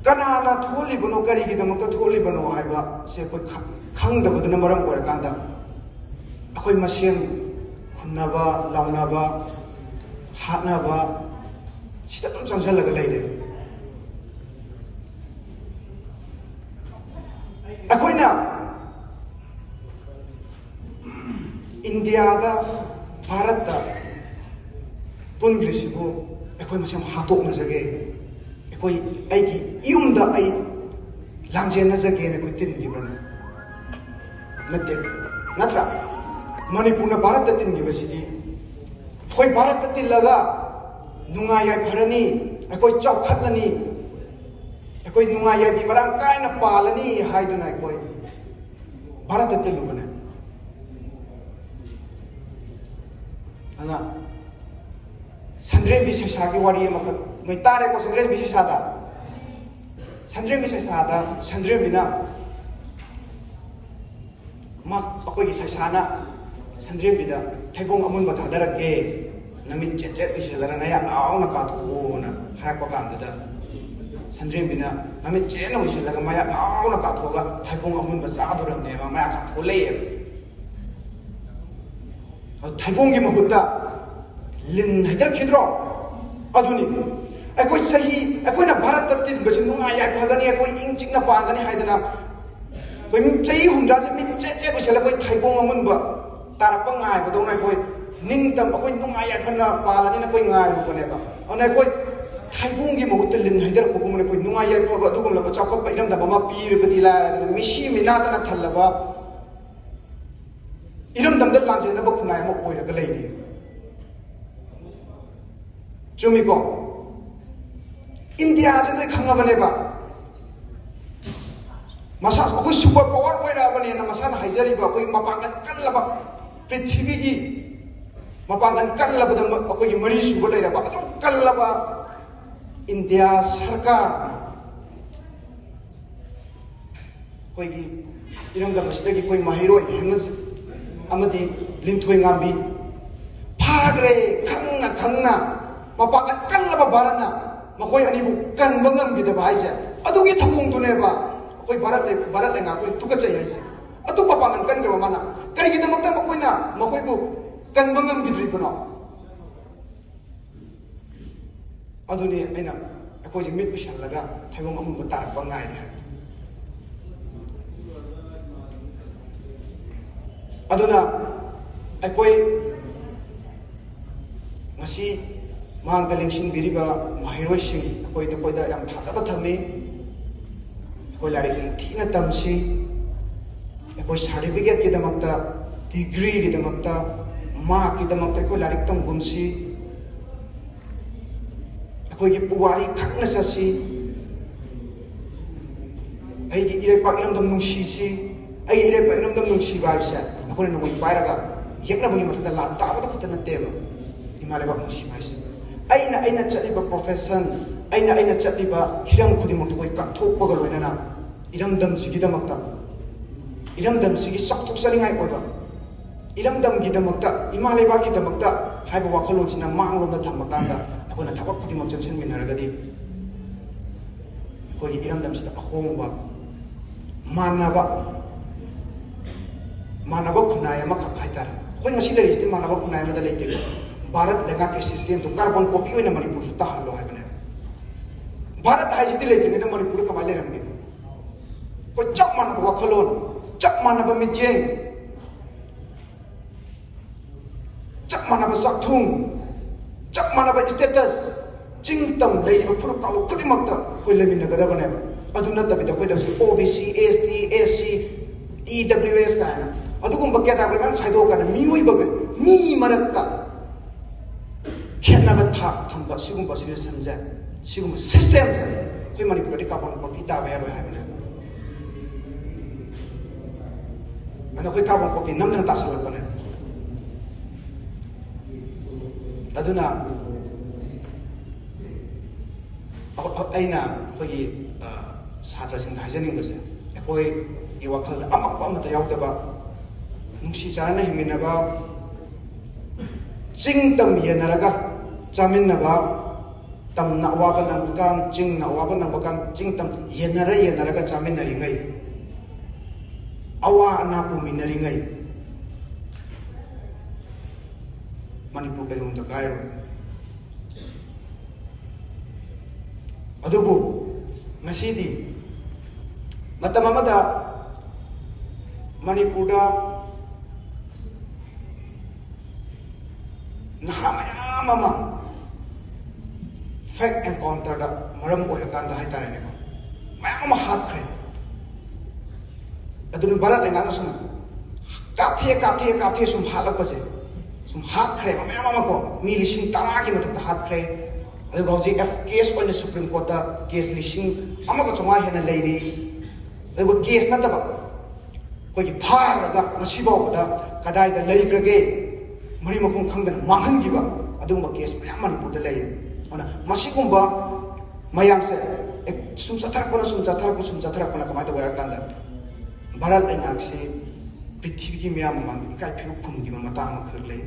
ꯀꯅꯥꯅ ꯊꯣꯛꯍꯜꯂꯤꯕꯅꯣ, ꯀꯔꯤꯒꯤꯗꯃꯛꯇ ꯊꯣꯛꯍꯜꯂꯤꯕꯅꯣ ꯍꯥꯏꯕꯁꯦ ꯑꯩꯈꯣꯏ ꯈ-, ꯈꯪꯗꯕꯗꯨꯅ ꯃꯔꯝ ꯑꯣꯏꯔꯀꯥꯟꯗ ꯑꯩꯈꯣꯏ ꯃꯁꯦꯟ ꯍꯨꯟꯅꯕ, ꯂꯥꯎꯅꯕ, ꯍꯥꯠꯅꯕ ꯁꯤꯗ ꯑꯗꯨꯝ ꯆꯪꯁꯤꯜꯂꯒ ꯂꯩꯔꯦ꯫ ꯑꯩꯈꯣꯏꯅ ꯏꯟꯗꯤꯌꯥꯗ, ꯚꯥꯔꯠꯇ ꯄꯨꯟꯈ꯭ꯔꯤꯁꯤꯕꯨ ꯑꯩꯈꯣꯏ ꯃꯁꯦꯟ ꯍꯥꯠꯇꯣꯛꯅꯖꯒꯦ, ꯑꯩꯈꯣꯏ, ꯑꯩꯒꯤ ꯌꯨꯝꯗ ꯑꯩ ꯂꯥꯟꯖꯦꯟꯅꯖꯒꯦꯅ ꯑꯩꯈꯣꯏ ꯇꯤꯟꯈꯤꯕ꯭ꯔꯅꯦ? ꯅꯠꯇꯦ, ꯅꯠꯇ꯭ꯔꯥ? ꯃꯅꯤꯄꯨꯔꯅ ꯚꯥꯔꯠꯇ ꯇꯤꯟꯈꯤꯕꯁꯤꯗꯤ ꯑꯩꯈꯣꯏ ꯚꯥꯔꯠꯇ ꯇꯤꯜꯂꯒ ꯅꯨꯡꯉꯥꯏ ꯌꯥꯏꯐꯔꯅꯤ, ꯑꯩꯈꯣꯏ ꯆꯥꯎꯈꯠꯂꯅꯤ, ꯑꯩꯈꯣꯏ ꯅꯨꯡꯉꯥꯏ ꯌꯥꯏꯐꯤ ꯃꯔꯥꯡ ꯀꯥꯏꯅ ꯄꯥꯜꯂꯅꯤ ꯍꯥꯏꯗꯨꯅ ꯑꯩꯈꯣꯏ ꯚꯥꯔꯠꯇ ꯇꯤꯜꯂꯨꯕꯅꯦ꯫ ꯑꯗꯨꯅ ꯁꯟꯗ꯭ꯔꯦꯝꯕꯤ ꯁꯩꯁꯥꯒꯤ ꯋꯥꯔꯤ ꯑꯃꯈꯛ ꯅꯣꯏ ꯇꯥꯔꯦꯀꯣ, ꯁꯟꯗ꯭ꯔꯦꯝꯕꯤ ꯁꯩꯁꯥꯗ꯫ ꯁꯟꯗ꯭ꯔꯦꯝꯕꯤ ꯁꯩꯁꯥꯗ, ꯁꯟꯗ꯭ꯔꯦꯝꯕꯤꯅ ꯃꯥ, ꯑꯩꯈꯣꯏꯒꯤ ꯁꯩꯁꯥꯅ ꯁꯟꯗ꯭ꯔꯦꯝꯕꯤꯗ "ꯊꯩꯕꯣꯡ ꯑꯃꯨꯟꯕ ꯊꯥꯗꯔꯛꯀꯦ, ꯅꯃꯤꯠ ꯆꯦꯠ ꯆꯦꯠ ꯎꯏꯁꯤꯜꯂꯒ ꯅꯌꯥ ꯂꯥꯎꯅ ꯀꯥꯊꯣꯛꯎꯅ" ꯍꯥꯏꯔꯛꯄ ꯀꯥꯟꯗꯨꯗ, ꯁꯟꯗ꯭ꯔꯦꯝꯕꯤꯅ ꯃꯃꯤꯠ ꯆꯦꯠꯅ ꯎꯏꯁꯤꯜꯂꯒ ꯃꯌꯥ ꯂꯥꯎꯅ ꯀꯥꯊꯣꯛꯑꯒ ꯊꯩꯕꯣꯡ ꯑꯃꯨꯟꯕ ꯆꯥꯗꯣꯔꯝꯅꯦꯕ, ꯃꯌꯥ ꯀꯥꯊꯣꯛꯑ ꯂꯩꯌꯦꯕ꯫ ꯑꯗꯨ ꯊꯩꯕꯣꯡꯒꯤ ꯃꯍꯨꯠꯇ ꯂꯤꯟ ꯍꯩꯊꯔꯛꯈꯤꯗ꯭ꯔꯣ? ꯑꯗꯨꯅꯤ, ꯑꯩꯈꯣꯏ ꯆꯍꯤ, ꯑꯩꯈꯣꯏꯅ ꯚꯥꯔꯠꯇ ꯇꯤꯟꯕꯁꯤ ꯅꯨꯡꯉꯥꯏ ꯌꯥꯏꯐꯒꯅꯤ, ꯑꯩꯈꯣꯏ ꯏꯪ ꯆꯤꯛꯅ ꯄꯥꯟꯒꯅꯤ ꯍꯥꯏꯗꯅ, ꯑꯩꯈꯣꯏ ꯆꯍꯤ ꯍꯨꯝꯗ꯭ꯔꯥꯁꯦ ꯃꯤꯠ ꯆꯦꯠ ꯆꯦꯠ ꯎꯏꯁꯜꯂꯒ ꯑꯩꯈꯣꯏ ꯊꯩꯕꯣꯡ ꯑꯃꯨꯟꯕ ꯇꯥꯔꯛꯄ ꯉꯥꯏꯕꯗꯧꯅ ꯑꯩꯈꯣꯏ ꯅꯤꯡꯇꯝ, ꯑꯩꯈꯣꯏ ꯅꯨꯡꯉꯥꯏ ꯌꯥꯏꯐꯅ ꯄꯥꯜꯂꯅꯤꯅ ꯑꯩꯈꯣꯏ ꯉꯥꯏꯔꯨꯕꯅꯦꯕ꯫ ꯑꯗꯨꯅ ꯑꯩꯈꯣꯏ ꯊꯩꯕꯣꯡꯒꯤ ꯃꯍꯨꯠꯇ ꯂꯤꯟ ꯍꯩꯊꯔꯛꯄꯒꯨꯝꯕꯅ ꯑꯩꯈꯣꯏ ꯅꯨꯡꯉꯥꯏ ꯌꯥꯏꯐꯕ ꯑꯗꯨꯒꯨꯝꯂꯕ ꯆꯥꯎꯈꯠꯄ ꯏꯔꯝꯗꯝ ꯑꯃ ꯄꯤꯔꯕꯗꯤ ꯂꯥꯏꯔꯗꯅ, ꯃꯤꯁꯤ ꯃꯤꯅꯥꯇꯅ ꯊꯜꯂꯕ ꯏꯔꯝꯗꯝꯗ ꯂꯥꯟꯖꯦꯟꯅꯕ ꯈꯨꯟꯅꯥꯏ ꯑꯃ ꯑꯣꯏꯔꯒ ꯂꯩꯔꯤ꯫ ꯆꯨꯝꯃꯤꯀꯣ? ꯏꯟꯗꯤꯌꯥꯁꯦ ꯅꯣꯏ ꯈꯪꯉꯕꯅꯦꯕ, ꯃꯁꯥ ꯑꯩꯈꯣꯏ ꯁꯨꯄꯔ ꯄꯥꯋꯔ ꯑꯣꯏꯔꯛꯑꯕꯅꯦꯅ ꯃꯁꯥꯅ ꯍꯥꯏꯖꯔꯤꯕ, ꯑꯩꯈꯣꯏ ꯃꯄꯥꯡꯒꯜ ꯀꯜꯂꯕ, ꯄ꯭ꯔꯤꯊꯤꯕꯤꯒꯤ ꯃꯄꯥꯡꯒꯜ ꯀꯜꯂꯕꯗ ꯑꯩꯈꯣꯏꯒꯤ ꯃꯔꯤ ꯁꯨꯕ ꯂꯩꯔꯕ, ꯑꯗꯨꯝ ꯀꯜꯂꯕ ꯏꯟꯗꯤꯌꯥ ꯁꯔꯀꯥꯔꯅ ꯑꯩꯈꯣꯏꯒꯤ ꯏꯔꯝꯗꯝ ꯑꯁꯤꯗꯒꯤ ꯑꯩꯈꯣꯏ ꯃꯍꯩꯔꯣꯏ ꯍꯦꯃꯟ ꯑꯃꯗꯤ ꯂꯤꯟꯊꯣꯏ ꯉꯥꯝꯕꯤ ꯐꯥꯈ꯭ꯔꯦ꯫ ꯈꯪꯅ ꯈꯪꯅ ꯃꯄꯥꯡꯒꯜ ꯀꯜꯂꯕ ꯚꯥꯔꯠꯅ ꯃꯈꯣꯏ ꯑꯅꯤꯕꯨ ꯀꯟꯕ ꯉꯝꯈꯤꯗꯕ ꯍꯥꯏꯁꯦ, ꯑꯗꯨꯒꯤ ꯊꯧꯑꯣꯡꯗꯨꯅꯦꯕ ꯑꯩꯈꯣꯏ ꯚꯥꯔꯠ ꯂꯩ-, ꯚꯥꯔꯠ ꯂꯩꯉꯥꯛ ꯑꯩꯈꯣꯏ ꯇꯨꯀꯠꯆꯩ ꯍꯥꯏꯁꯦ꯫ ꯑꯗꯨ ꯃꯄꯥꯡꯒꯜ ꯀꯟꯈ꯭ꯔꯕ ꯃꯥꯅ ꯀꯔꯤꯒꯤꯗꯃꯛꯇ ꯃꯈꯣꯏꯅ ꯃꯈꯣꯏꯕꯨ ꯀꯟꯕ ꯉꯝꯈꯤꯗ꯭ꯔꯤꯕꯅꯣ? ꯑꯗꯨꯅꯤ ꯑꯩꯅ ꯑꯩꯈꯣꯏꯁꯦ ꯃꯤꯠ ꯎꯏꯁꯜꯂꯒ ꯊꯩꯕꯣꯡ ꯑꯃꯨꯟꯕ ꯇꯥꯔꯛꯄ ꯉꯥꯏꯔꯤ ꯍꯥꯏꯕꯗꯣ꯫ ꯑꯗꯨꯅ ꯑꯩꯈꯣꯏ ꯉꯁꯤ ꯃꯥꯡꯗ ꯂꯦꯡꯁꯤꯟꯕꯤꯔꯤꯕ ꯃꯍꯩꯔꯣꯏꯁꯤꯡ, ꯑꯩꯈꯣꯏ ꯅꯈꯣꯏꯗ ꯌꯥꯝ ꯊꯥꯖꯕ ꯊꯝꯃꯤ꯫ ꯑꯩꯈꯣꯏ ꯂꯥꯏꯔꯤꯛ ꯅꯤꯡꯊꯤꯅ ꯇꯝꯁꯤ꯫ ꯑꯩꯈꯣꯏ ꯁꯥꯔꯇꯤꯐꯤꯀꯦꯠꯀꯤꯗꯃꯛꯇ, ꯗꯤꯒ꯭ꯔꯤꯒꯤꯗꯃꯛꯇ, ꯃꯥꯔꯛꯀꯤꯗꯃꯛꯇ ꯑꯩꯈꯣꯏ ꯂꯥꯏꯔꯤꯛ ꯇꯝꯒꯨꯝꯁꯤ꯫ ꯑꯩꯈꯣꯏꯒꯤ ꯄꯨꯋꯥꯔꯤ ꯈꯪꯅ ꯆꯠꯁꯤ꯫ ꯑꯩꯒꯤ ꯏꯔꯩꯄꯥꯛ ꯏꯔꯝꯗꯝ ꯅꯨꯡꯁꯤꯁꯤ꯫ ꯑꯩꯒꯤ ꯏꯔꯩꯄꯥꯛ ꯏꯔꯝꯗꯝ ꯅꯨꯡꯁꯤꯕ ꯍꯥꯏꯕꯁꯦ ꯑꯩꯈꯣꯏꯅ ꯅꯣꯡꯃꯩ ꯄꯥꯏꯔꯒ ꯌꯦꯛꯅꯕꯒꯤ ꯃꯊꯛꯇ ꯂꯥꯟ ꯇꯥꯕꯗ ꯈꯛꯇ ꯅꯠꯇꯦꯕ꯫ ꯏꯃꯥ ꯂꯩꯕꯥꯛ ꯅꯨꯡꯁꯤꯕ ꯍꯥꯏꯁꯦ ꯑꯩꯅ, ꯑꯩꯅ ꯆꯠꯂꯤꯕ ꯄ꯭ꯔꯣꯐꯦꯁꯟ, ꯑꯩꯅ, ꯑꯩꯅ ꯆꯠꯂꯤꯕ ꯍꯤꯔꯝ ꯈꯨꯗꯤꯡꯃꯛꯇ ꯑꯩꯈꯣꯏ ꯀꯠꯊꯣꯛꯄꯒ ꯂꯣꯏꯅꯅ ꯏꯔꯝꯗꯝꯁꯤꯒꯤꯗꯃꯛꯇ, ꯏꯔꯝꯗꯝꯁꯤꯒꯤ ꯆꯥꯎꯊꯣꯛꯆꯅꯤꯡꯉꯥꯏ ꯑꯣꯏꯕ ꯏꯔꯝꯗꯝꯒꯤꯗꯃꯛꯇ, ꯏꯃꯥ ꯂꯩꯕꯥꯛꯀꯤꯗꯃꯛꯇ ꯍꯥꯏꯕ ꯋꯥꯈꯜꯂꯣꯟꯁꯤꯅ ꯃꯥꯡꯂꯣꯝꯗ ꯊꯝꯃꯀꯥꯟꯗ ꯑꯩꯈꯣꯏꯅ ꯊꯕꯛ ꯈꯨꯗꯤꯡꯃꯛ ꯆꯪꯁꯤꯟꯃꯤꯟꯅꯔꯒꯗꯤ ꯑꯩꯈꯣꯏꯒꯤ ꯏꯔꯝꯗꯝꯁꯤꯗ ꯑꯍꯣꯡꯕ, ꯃꯥꯟꯅꯕ, ꯃꯥꯟꯅꯕ ꯈꯨꯟꯅꯥꯏ ꯑꯃꯈꯛ ꯍꯥꯏꯇꯥꯔꯦ꯫ ꯑꯩꯈꯣꯏ ꯉꯁꯤ ꯂꯩꯔꯤꯁꯤꯗꯤ ꯃꯥꯟꯅꯕ ꯈꯨꯟꯅꯥꯏ ꯑꯃꯗ ꯂꯩꯇꯦ꯫ ꯚꯥꯔꯠ ꯂꯩꯉꯥꯛꯀꯤ system ꯗꯨ carbon copy ꯑꯣꯏꯅ ꯃꯅꯤꯄꯨꯔꯁꯨ ꯇꯥꯍꯜꯂꯣ ꯍꯥꯏꯕꯅꯦꯕ꯫ ꯚꯥꯔꯠ ꯍꯥꯏꯁꯤꯗꯤ ꯂꯩꯇ꯭ꯔꯤꯉꯩꯗ ꯃꯅꯤꯄꯨꯔꯗ ꯀꯃꯥꯏꯅ ꯂꯩꯔꯝꯒꯦ? ꯑꯩꯈꯣꯏ ꯆꯞ ꯃꯥꯟꯅꯕ ꯋꯥꯈꯜꯂꯣꯟ, ꯆꯞ ꯃꯥꯟꯅꯕ ꯃꯤꯠꯌꯦꯡ, ꯆꯞ ꯃꯥꯟꯅꯕ ꯆꯥꯛꯊꯨꯡ, ꯆꯞ ꯃꯥꯟꯅꯕ status, ꯆꯤꯡ ꯇꯝ ꯂꯩꯔꯤꯕ ꯐꯨꯔꯨꯞ ꯀꯥꯡꯂꯨꯞ ꯈꯨꯗꯤꯡꯃꯛꯇ ꯑꯩꯈꯣꯏ ꯂꯩꯃꯤꯟꯅꯒꯗꯕꯅꯦꯕ꯫ ꯑꯗꯨ ꯅꯠꯇꯕꯤꯗ ꯑꯩꯈꯣꯏꯗ ꯍꯧꯖꯤꯛ OBC, ST, SC, EWS ꯀꯥꯏꯅ ꯑꯗꯨꯒꯨꯝꯕ category ꯃꯌꯥꯝ ꯈꯥꯏꯗꯣꯛꯑꯀꯥꯟꯗ ꯃꯤꯑꯣꯏꯕꯒ ꯃꯤ ꯃꯔꯛꯇ ꯈꯦꯠꯅꯕ ꯊꯥꯛ ꯊꯝꯕ ꯁꯤꯒꯨꯝꯕ situationꯁꯦ, ꯁꯤꯒꯨꯝꯕ systemꯁꯦ ꯑꯩꯈꯣꯏ ꯃꯅꯤꯄꯨꯔꯗꯗꯤ carbon copy ꯇꯥꯕ ꯌꯥꯔꯣꯏ ꯍꯥꯏꯕꯅꯦ꯫ ꯑꯗꯣ ꯑꯩꯈꯣꯏ carbon copy ꯅꯝꯗꯅ ꯇꯥꯁꯜꯂꯛꯄꯅꯦ꯫ ꯑꯗꯨꯅ ꯑꯩꯈꯣꯏ, ꯑꯩꯅ ꯑꯩꯈꯣꯏꯒꯤ, ꯑ, ꯁꯥꯇ꯭ꯔꯁꯤꯡꯗ ꯍꯥꯏꯖꯅꯤꯡꯕꯁꯦ, ꯑꯩꯈꯣꯏꯒꯤ ꯋꯥꯈꯜꯗ ꯑꯃꯛꯄ ꯑꯃꯠꯇ ꯌꯥꯎꯗꯕ, ꯅꯨꯡꯁꯤ ꯆꯥꯟꯅꯅ ꯍꯤꯡꯃꯤꯟꯅꯕ, ꯆꯤꯡ ꯇꯝ ꯌꯦꯟꯅꯔꯒ ꯆꯥꯃꯤꯟꯅꯕ, ꯇꯝꯅ ꯑꯋꯥꯕ ꯅꯪꯕ ꯀꯥꯟ, ꯆꯤꯡꯅ ꯑꯋꯥꯕ ꯅꯪꯕ ꯀꯥꯟ, ꯆꯤꯡ ꯇꯝ ꯌꯦꯟꯅꯔ ꯌꯦꯟꯅꯔꯒ ꯆꯥꯃꯤꯟꯅꯔꯤꯉꯩ, ꯑꯋꯥ ꯑꯅꯥ ꯄꯨꯃꯤꯟꯅꯔꯤꯉꯩ, ꯃꯅꯤꯄꯨꯔ ꯀꯩꯗꯧꯅꯨꯡꯗ ꯀꯥꯏꯔꯣꯏ꯫ ꯑꯗꯨꯕꯨ ꯉꯁꯤꯗꯤ ꯃꯇꯝ ꯑꯃꯗ ꯃꯅꯤꯄꯨꯔꯗ ꯅꯍꯥ ꯃꯌꯥꯝ ꯑꯃ fake encounterꯗ ꯃꯔꯝ ꯑꯣꯏꯔꯀꯥꯟꯗ ꯍꯥꯏꯇꯥꯔꯦꯅꯦꯀꯣ, ꯃꯌꯥꯝ ꯑꯃ ꯍꯥꯠꯈ꯭ꯔꯦ꯫ ꯑꯗꯨꯅ ꯚꯥꯔꯠ ꯂꯩꯉꯥꯛꯅ ꯁꯨꯝ ꯀꯥꯞꯊꯦꯛ, ꯀꯥꯞꯊꯦꯛ, ꯀꯥꯞꯊꯦꯛ ꯁꯨꯝ ꯍꯥꯠꯂꯛꯄꯁꯦ, ꯁꯨꯝ ꯍꯥꯠꯈ꯭ꯔꯦꯕ ꯃꯌꯥꯝ ꯑꯃꯀꯣ, ꯃꯤ ꯂꯤꯁꯤꯡ ꯇꯔꯥꯒꯤ ꯃꯊꯛꯇ ꯍꯥꯠꯈ꯭ꯔꯦ꯫ ꯑꯗꯨꯒ ꯍꯧꯖꯤꯛ ꯑꯦꯐ-, case ꯑꯣꯏꯅ Supreme Courtꯇ case ꯂꯤꯁꯤꯡ ꯑꯃꯒ ꯆꯥꯝꯃꯉꯥ ꯍꯦꯟꯅ ꯂꯩꯔꯤ꯫ ꯑꯗꯨꯒ case ꯅꯠꯇꯕ ꯑꯩꯈꯣꯏꯒꯤ ꯐꯥꯔꯒ ꯉꯁꯤ ꯐꯥꯎꯕꯗ ꯀꯗꯥꯏꯗ ꯂꯩꯈ꯭ꯔꯒꯦ, ꯃꯔꯤ ꯃꯈꯣꯡ ꯈꯪꯗꯅ ꯃꯥꯡꯍꯟꯈꯤꯕ ꯑꯗꯨꯒꯨꯝꯕ case ꯃꯌꯥꯝ ꯃꯅꯤꯄꯨꯔꯗ ꯂꯩ꯫ ꯑꯗꯨꯅ ꯃꯁꯤꯒꯨꯝꯕ ꯃꯌꯥꯝꯁꯦ, ꯑꯦ, ꯁꯨꯝ ꯆꯠꯊꯔꯛꯄꯅ, ꯁꯨꯝ ꯆꯠꯊꯔꯛꯄ, ꯁꯨꯝ ꯆꯠꯊꯔꯛꯄꯅ ꯀꯃꯥꯏꯅ ꯇꯧꯒꯦ ꯍꯥꯏ ꯀꯥꯟꯗ, ꯚꯥꯔꯠ ꯂꯩꯉꯥꯛꯁꯤ ꯄ꯭ꯔꯤꯊꯤꯕꯤꯒꯤ ꯃꯤꯌꯥꯝ ꯃꯃꯥꯡꯗ ꯏꯀꯥꯏ ꯈꯨꯝꯈꯤꯕ ꯃꯇꯥꯡ ꯑꯃꯈꯛ ꯂꯩ꯫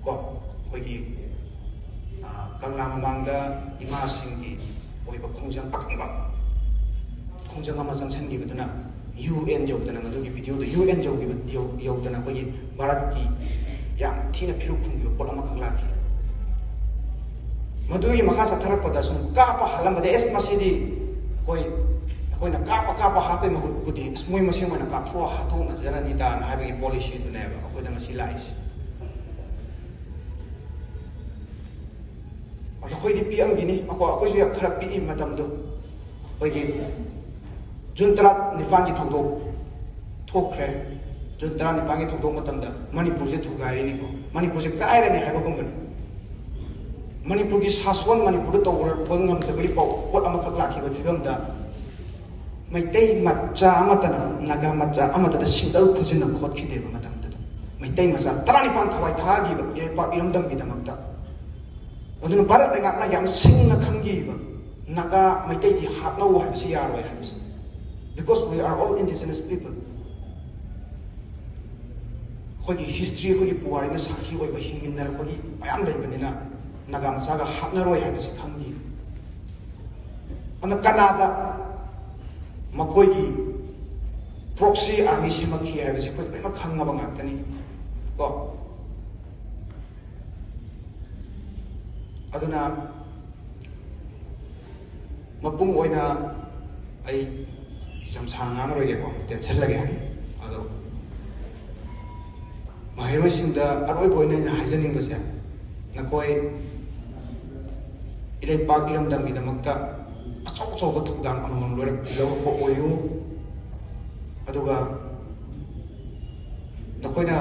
ꯀꯣ ꯑꯩꯈꯣꯏꯒꯤ ꯀꯪꯂꯥ ꯃꯃꯥꯡꯗ ꯏꯃꯥꯁꯤꯡꯒꯤ ꯑꯣꯏꯕ ꯈꯣꯡꯖꯪ ꯑꯀꯟꯕ ꯈꯣꯡꯖꯪ ꯑꯃ ꯆꯪꯁꯤꯟꯈꯤꯕꯗꯨꯅ ꯌꯨ ꯑꯦꯟ ꯌꯧꯗꯅ, ꯃꯗꯨꯒꯤ ꯚꯤꯗꯤꯑꯣꯗ ꯌꯨ ꯑꯦꯟ ꯌꯧꯈꯤꯕ ꯌꯧꯗꯅ ꯑꯩꯈꯣꯏꯒꯤ ꯚꯥꯔꯠꯀꯤ ꯌꯥꯝ ꯊꯤꯅ ꯐꯤꯔꯨꯛ ꯐꯨꯝꯈꯤꯕ ꯄꯣꯠ ꯑꯃꯈꯛ ꯂꯥꯛꯈꯤ꯫ ꯃꯗꯨꯒꯤ ꯃꯈꯥ ꯆꯠꯊꯔꯛꯄꯗ ꯁꯨꯝ ꯀꯥꯞꯄ ꯍꯥꯜꯂꯝꯕꯗ, ꯑꯦꯁ, ꯃꯁꯤꯗꯤ ꯑꯩꯈꯣꯏ ꯑꯩꯈꯣꯏꯅ ꯀꯥꯞꯄ ꯀꯥꯞꯄ ꯍꯥꯠꯄꯩ ꯃꯍꯨꯠꯄꯨꯗꯤ ꯑꯁ ꯃꯣꯏ ꯃꯁꯦꯟ ꯑꯣꯏꯅ ꯀꯥꯞꯊꯣꯛꯑ ꯍꯥꯠꯇꯣꯛꯅꯖꯔꯅꯤꯗꯥꯅ ꯍꯥꯏꯕꯒꯤ ꯄꯣꯂꯤꯁꯤꯗꯨꯅꯦꯕ ꯑꯩꯈꯣꯏꯗ ꯉꯁꯤ ꯂꯥꯛꯏꯁꯦ꯫ ꯑꯗꯣ ꯑꯩꯈꯣꯏꯗꯤ ꯄꯤꯛꯑꯝꯒꯤꯅꯤ, ꯑꯩꯈꯣꯏ ꯑꯩꯈꯣꯏꯁꯨ ꯌꯥꯝ ꯈꯔ ꯄꯤꯛꯏ ꯃꯇꯝꯗꯣ꯫ ꯑꯩꯈꯣꯏꯒꯤ ꯖꯨꯟ ꯇꯔꯥ ꯅꯤꯄꯥꯟꯒꯤ ꯊꯧꯗꯣꯛ ꯊꯣꯛꯈ꯭ꯔꯦ꯫ ꯖꯨꯟ ꯇꯔꯥ ꯅꯤꯄꯥꯟꯒꯤ ꯊꯧꯗꯣꯛ ꯃꯇꯝꯗ ꯃꯅꯤꯄꯨꯔꯁꯦ ꯊꯨꯒꯥꯏꯔꯤꯅꯤꯀꯣ, ꯃꯅꯤꯄꯨꯔꯁꯦ ꯀꯥꯏꯔꯅꯤ ꯍꯥꯏꯕꯒꯨꯝꯕꯅꯤ꯫ ꯃꯅꯤꯄꯨꯔꯒꯤ ꯁꯥꯁꯣꯟ ꯃꯅꯤꯄꯨꯔꯗ ꯇꯧꯕ ꯉꯝꯗꯕꯒꯤ ꯄꯣꯠ ꯑꯃꯈꯛ ꯂꯥꯛꯈꯤꯕ ꯐꯤꯕꯝꯗ ꯃꯩꯇꯩ ꯃꯆꯥ ꯑꯃꯠꯇꯅ, ꯅꯥꯒꯥ ꯃꯆꯥ ꯑꯃꯠꯇꯗ ꯁꯤꯡꯒꯜ ꯈꯨꯖꯤꯟꯅ ꯈꯣꯠꯈꯤꯗꯦꯕ ꯃꯇꯝꯗꯨꯗ꯫ ꯃꯩꯇꯩ ꯃꯆꯥ ꯇꯔꯥꯅꯤꯄꯥꯟ ꯊꯋꯥꯏ ꯊꯥꯈꯤꯕ ꯏꯔꯩꯄꯥꯛ ꯏꯔꯝꯗꯝꯒꯤꯗꯃꯛꯇ꯫ ꯑꯗꯨꯅ ꯚꯥꯔꯠ ꯂꯩꯉꯥꯛꯅ ꯌꯥꯝ ꯁꯤꯡꯅ ꯈꯪꯈꯤꯕ, ꯅꯥꯒꯥ ꯃꯩꯇꯩꯗꯤ ꯍꯥꯠꯅꯧ ꯍꯥꯏꯕꯁꯤ ꯌꯥꯔꯣꯏ ꯍꯥꯏꯕꯁꯤ꯫ Because we are all indigenous people. ꯑꯩꯈꯣꯏꯒꯤ ꯍꯤꯁꯇ꯭ꯔꯤ, ꯑꯩꯈꯣꯏꯒꯤ ꯄꯨꯋꯥꯔꯤꯅ ꯁꯥꯈꯤ ꯑꯣꯏꯕ ꯍꯤꯡꯃꯤꯟꯅꯔꯛꯄꯒꯤ ꯃꯌꯥꯝ ꯂꯩꯕꯅꯤꯅ ꯅꯥꯒꯥ ꯃꯆꯥꯒ ꯍꯥꯠꯅꯔꯣꯏ ꯍꯥꯏꯕꯁꯤ ꯈꯪꯈꯤ꯫ ꯑꯗꯨꯅ ꯀꯅꯥꯗ ꯃꯈꯣꯏꯒꯤ ꯄ꯭ꯔꯣꯛꯁꯤ ꯑꯥꯔꯃꯤ ꯁꯦꯝꯃꯛꯈꯤ ꯍꯥꯏꯕꯁꯤ ꯑꯩꯈꯣꯏ ꯂꯣꯏꯅꯃꯛ ꯈꯪꯉꯕ ꯉꯥꯛꯇꯅꯤ ꯀꯣ꯫ ꯑꯗꯨꯅ ꯃꯄꯨꯡ ꯑꯣꯏꯅ ꯑꯩ ꯌꯥꯝ ꯁꯥꯡꯅ ꯉꯥꯡꯉꯔꯣꯏꯒꯦꯀꯣ, ꯇꯦꯟꯁꯤꯜꯂꯒꯦ꯫ ꯑꯗꯣ ꯃꯍꯩꯔꯣꯏꯁꯤꯡꯗ ꯑꯔꯣꯏꯕ ꯑꯣꯏꯅ ꯑꯩꯅ ꯍꯥꯏꯖꯅꯤꯡꯕꯁꯦ, ꯅꯈꯣꯏ ꯏꯔꯩꯄꯥꯛ ꯏꯔꯝꯗꯝꯒꯤꯗꯃꯛꯇ ꯑꯆꯧ ꯑꯆꯧꯕ ꯊꯧꯗꯥꯡ ꯑꯃꯃꯝ ꯂꯣꯏꯔꯛ-, ꯂꯧꯔꯛꯄ ꯑꯣꯏꯌꯨ꯫ ꯑꯗꯨꯒ ꯅꯈꯣꯏꯅ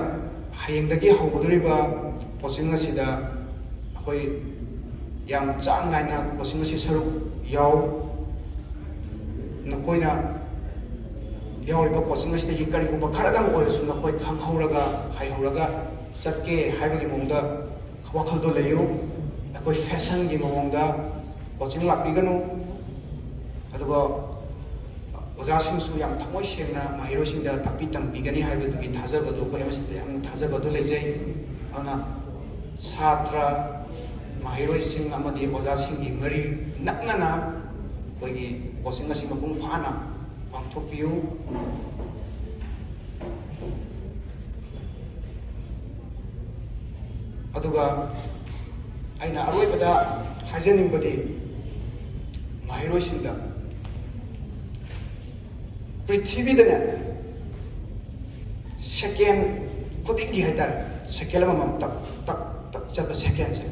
ꯍꯌꯦꯡꯗꯒꯤ ꯍꯧꯒꯗꯧꯔꯤꯕ ꯀꯣꯆꯤꯡ ꯑꯁꯤꯗ ꯑꯩꯈꯣꯏ ꯌꯥꯝ ꯆꯥꯡ ꯅꯥꯏꯅ ꯀꯣꯆꯤꯡ ꯑꯁꯤ ꯁꯔꯨꯛ ꯌꯥꯎ꯫ ꯅꯈꯣꯏꯅ ꯌꯥꯎꯔꯤꯕ ꯀꯣꯆꯤꯡ ꯑꯁꯤꯗꯒꯤ ꯀꯔꯤꯒꯨꯝꯕ ꯈꯔꯗꯪ ꯑꯣꯏꯔꯁꯨ ꯅꯈꯣꯏ ꯈꯪꯍꯧꯔꯒ, ꯍꯩꯍꯧꯔꯒ ꯆꯠꯀꯦ ꯍꯥꯏꯕꯒꯤ ꯃꯑꯣꯡꯗ ꯋꯥꯈꯜꯗꯣ ꯂꯩꯌꯨ꯫ ꯑꯩꯈꯣꯏ ꯐꯦꯁꯟꯒꯤ ꯃꯑꯣꯡꯗ ꯀꯣꯆꯤꯡ ꯂꯥꯛꯄꯤꯒꯅꯨ꯫ ꯑꯗꯨꯒ ꯑꯣꯖꯥꯁꯤꯡꯁꯨ ꯌꯥꯝ ꯊꯃꯣꯏ ꯁꯦꯡꯅ ꯃꯍꯩꯔꯣꯏꯁꯤꯡꯗ ꯇꯥꯛꯄꯤ ꯇꯝꯕꯤꯒꯅꯤ ꯍꯥꯏꯕꯗꯨꯒꯤ ꯊꯥꯖꯕꯗꯨ ꯑꯩꯈꯣꯏ ꯑꯃꯁꯤꯗ ꯌꯥꯝꯅ ꯊꯥꯖꯕ ꯑꯗꯨ ꯂꯩꯖꯩ꯫ ꯑꯗꯨꯅ ꯁꯥꯇ꯭ꯔ, ꯃꯍꯩꯔꯣꯏꯁꯤꯡ ꯑꯃꯗꯤ ꯑꯣꯖꯥꯁꯤꯡꯒꯤ ꯃꯔꯤ ꯅꯛꯅꯅ ꯑꯩꯈꯣꯏꯒꯤ ꯀꯣꯆꯤꯡ ꯑꯁꯤ ꯃꯄꯨꯡ ꯐꯥꯅ ꯄꯥꯡꯊꯣꯛꯄꯤꯌꯨ꯫ ꯑꯗꯨꯒ ꯑꯩꯅ ꯑꯔꯣꯏꯕꯗ ꯍꯥꯏꯖꯅꯤꯡꯕꯗꯤ ꯃꯍꯩꯔꯣꯏꯁꯤꯡꯗ ꯄ꯭ꯔꯤꯊꯤꯕꯤꯗꯅꯦ ꯁꯦꯀꯦꯟ ꯈꯨꯗꯤꯡꯒꯤ ꯍꯥꯏꯇꯥꯔꯦ, ꯁꯦꯀꯦꯟ ꯑꯃꯃꯝ ꯇꯛ ꯇꯛ ꯇꯛ ꯆꯠꯄ ꯁꯦꯀꯦꯟꯁꯦ,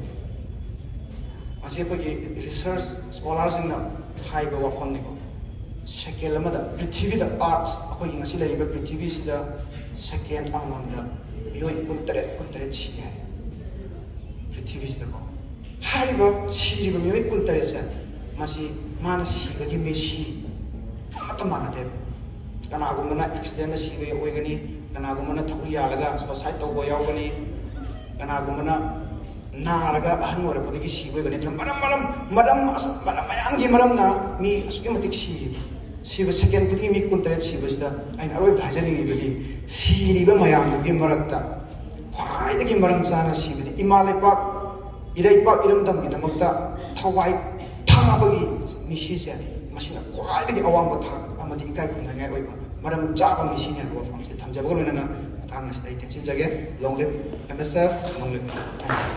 ꯃꯁꯤ ꯑꯩꯈꯣꯏꯒꯤ ꯔꯤꯁꯔꯁ ꯁ꯭ꯀꯣꯂꯥꯔꯁꯤꯡꯅ ꯍꯥꯏꯕ ꯋꯥꯐꯝꯅꯤꯀꯣ꯫ ꯁꯦꯀꯦꯟ ꯑꯃꯗ ꯄ꯭ꯔꯤꯊꯤꯕꯤꯗ, ꯑꯥꯔꯠꯁ, ꯑꯩꯈꯣꯏꯒꯤ ꯉꯁꯤ ꯂꯩꯔꯤꯕ ꯄ꯭ꯔꯤꯊꯤꯕꯤꯁꯤꯗ ꯁꯦꯀꯦꯟ ꯑꯃꯃꯝꯗ ꯃꯤꯑꯣꯏ ꯀꯨꯟꯇꯔꯦꯠ ꯀꯨꯟꯇꯔꯦꯠ ꯁꯤ ꯍꯥꯏ ꯄ꯭ꯔꯤꯊꯤꯕꯤꯁꯤꯗꯀꯣ꯫ ꯍꯥꯏꯔꯤꯕ ꯁꯤꯔꯤꯕ ꯃꯤꯑꯣꯏ ꯀꯨꯟꯇꯔꯦꯠꯁꯦ, ꯃꯁꯤ ꯃꯥꯅ ꯁꯤꯕꯒꯤ ꯃꯤꯁꯤ ꯑꯃꯠꯇ ꯃꯥꯟꯅꯗꯦꯕ꯫ ꯀꯅꯥꯒꯨꯝꯕꯅ ꯑꯦꯛꯁꯤꯗꯦꯟꯗ ꯁꯤꯕ ꯑꯣꯏꯒꯅꯤ, ꯀꯅꯥꯒꯨꯝꯕꯅ ꯊꯧꯔꯤ ꯌꯥꯜꯂꯒ ꯁꯨꯁꯥꯏꯠ ꯇꯧꯕ ꯌꯥꯎꯒꯅꯤ, ꯀꯅꯥꯒꯨꯝꯕꯅ ꯅꯥꯔꯒ ꯑꯍꯟ ꯑꯣꯏꯔꯛꯄꯗꯒꯤ ꯁꯤꯕ ꯑꯣꯏꯒꯅꯤ꯫ ꯅꯠꯇ꯭ꯔꯒ ꯃꯔꯝ ꯃꯔꯝ ꯃꯔꯝ ꯑꯁ- ꯃꯔꯝ ꯃꯌꯥꯝꯒꯤ ꯃꯔꯝꯅ ꯃꯤ ꯑꯁꯨꯛꯀꯤ ꯃꯇꯤꯛ ꯁꯤꯔꯤꯕ, ꯁꯤꯕ ꯁꯦꯀꯦꯟ ꯈꯨꯗꯤꯡꯒꯤ ꯃꯤ ꯀꯨꯟꯇꯔꯦꯠ ꯁꯤꯕꯁꯤꯗ ꯑꯩꯅ ꯑꯔꯣꯏꯕꯗ ꯍꯥꯏꯖꯅꯤꯡꯉꯤꯕꯗꯤ, ꯁꯤꯔꯤꯕ ꯃꯌꯥꯝꯗꯨꯒꯤ ꯃꯔꯛꯇ ꯈ꯭ꯋꯥꯏꯗꯒꯤ ꯃꯔꯝ ꯆꯥꯅ ꯁꯤꯕꯗꯤ ꯏꯃꯥ ꯂꯩꯄꯥꯛ, ꯏꯔꯩꯄꯥꯛ ꯏꯔꯝꯗꯝꯒꯤꯗꯃꯛꯇ ꯊꯋꯥꯏ ꯊꯥꯕꯒꯤ ꯃꯤꯁꯤꯁꯦ, ꯃꯁꯤꯅ ꯈ꯭ꯋꯥꯏꯗꯒꯤ ꯑꯋꯥꯡꯕ ꯊꯥꯛ ꯑꯃꯗꯤ ꯏꯀꯥꯏ ꯈꯨꯝꯅꯅꯤꯡꯉꯥꯏ ꯑꯣꯏꯕ ꯃꯔꯝ ꯆꯥꯕ ꯃꯤꯁꯤꯅꯤ ꯍꯥꯏꯕ ꯋꯥꯐꯝꯁꯦ ꯊꯝꯖꯕꯒ ꯂꯣꯏꯅꯅ ꯃꯇꯥꯡ ꯑꯁꯤꯗ ꯑꯩ ꯇꯦꯟꯁꯤꯟꯖꯒꯦ꯫ Long live M S F, long live.